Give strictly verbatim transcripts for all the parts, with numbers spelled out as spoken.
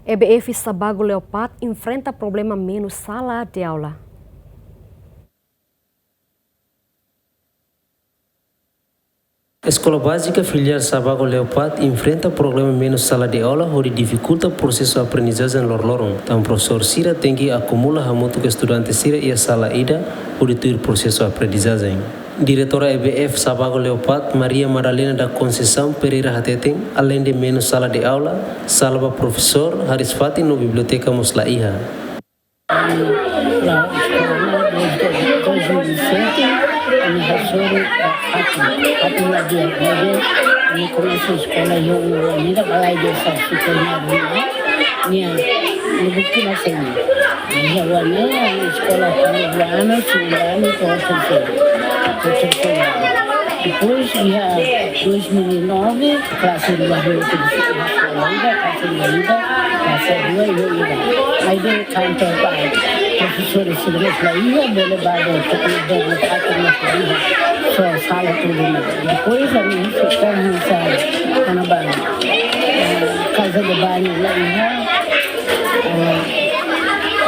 E B F Sabago Leopard enfrenta problema menus sala de aula. Eskola Bázika Filiál Sabago Leopard enfrenta problema menus sala de aula hodi difikulta prosesu aprendizajen loroloron. Tanba profesór sira tenke akumula hamutuk ho estudante sira iha sala ida hodi tuir prosesu aprendizajen. Diretora E B F Sabago Leopard, Maria Madalena da Conceição Pereira hateten, aleinde menus sala de aula, sala ba profesór, hariis-fatin no biblioteka mós la iha. Iha eskola, desde dois mil e sete, ami hasoru fatin, fatin la iha, ami komesa eskola iha uma, ami la bele dehan se fica na rua, nia, nia bukti na seni. Iha uma, ami eskola primeiro ano, segundo ano, to'o terceiro, to'o terceiro ano. Depois, iha dois mil e nove, klase rua, klase rua, klase rua, iha, iha. Maibé, tanba profesór sira mós la iha, bele bá, bele bá, bele bá, só sala tudu ona. Depois, ami fica em sala, tanba, eh, casa de banho la iha, eh,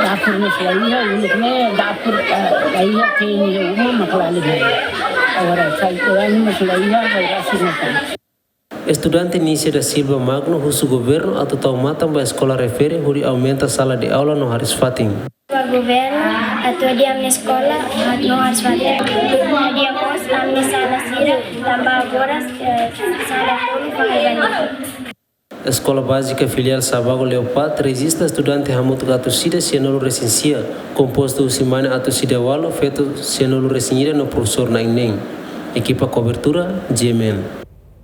dapur mós la iha, úniku ne'e dapur, eh, la iha, ke iha uma, mak la iha. Agora, sai, anu mós la iha, sai rasik ona. Estudante Nícia da Silva Magno husu governu atu tau matan ba eskola refere hodi aumenta sala de aula no hariis-fatin. Ba governu atu hadi'a ami-nia eskola no hariis-fatin. Hadi'a mós ami-nia sala sira tanba agora, eh, sala tolu fali bani. Eskola Bázika Filiál Sabago Leopard rejista estudante hamutuk atus ida sianulu-resin-sia, kompostu husi mane atus ida ualu, feto sianulu-resin-ida no profesór na'in-neen. Ekipa kobertura, G M N.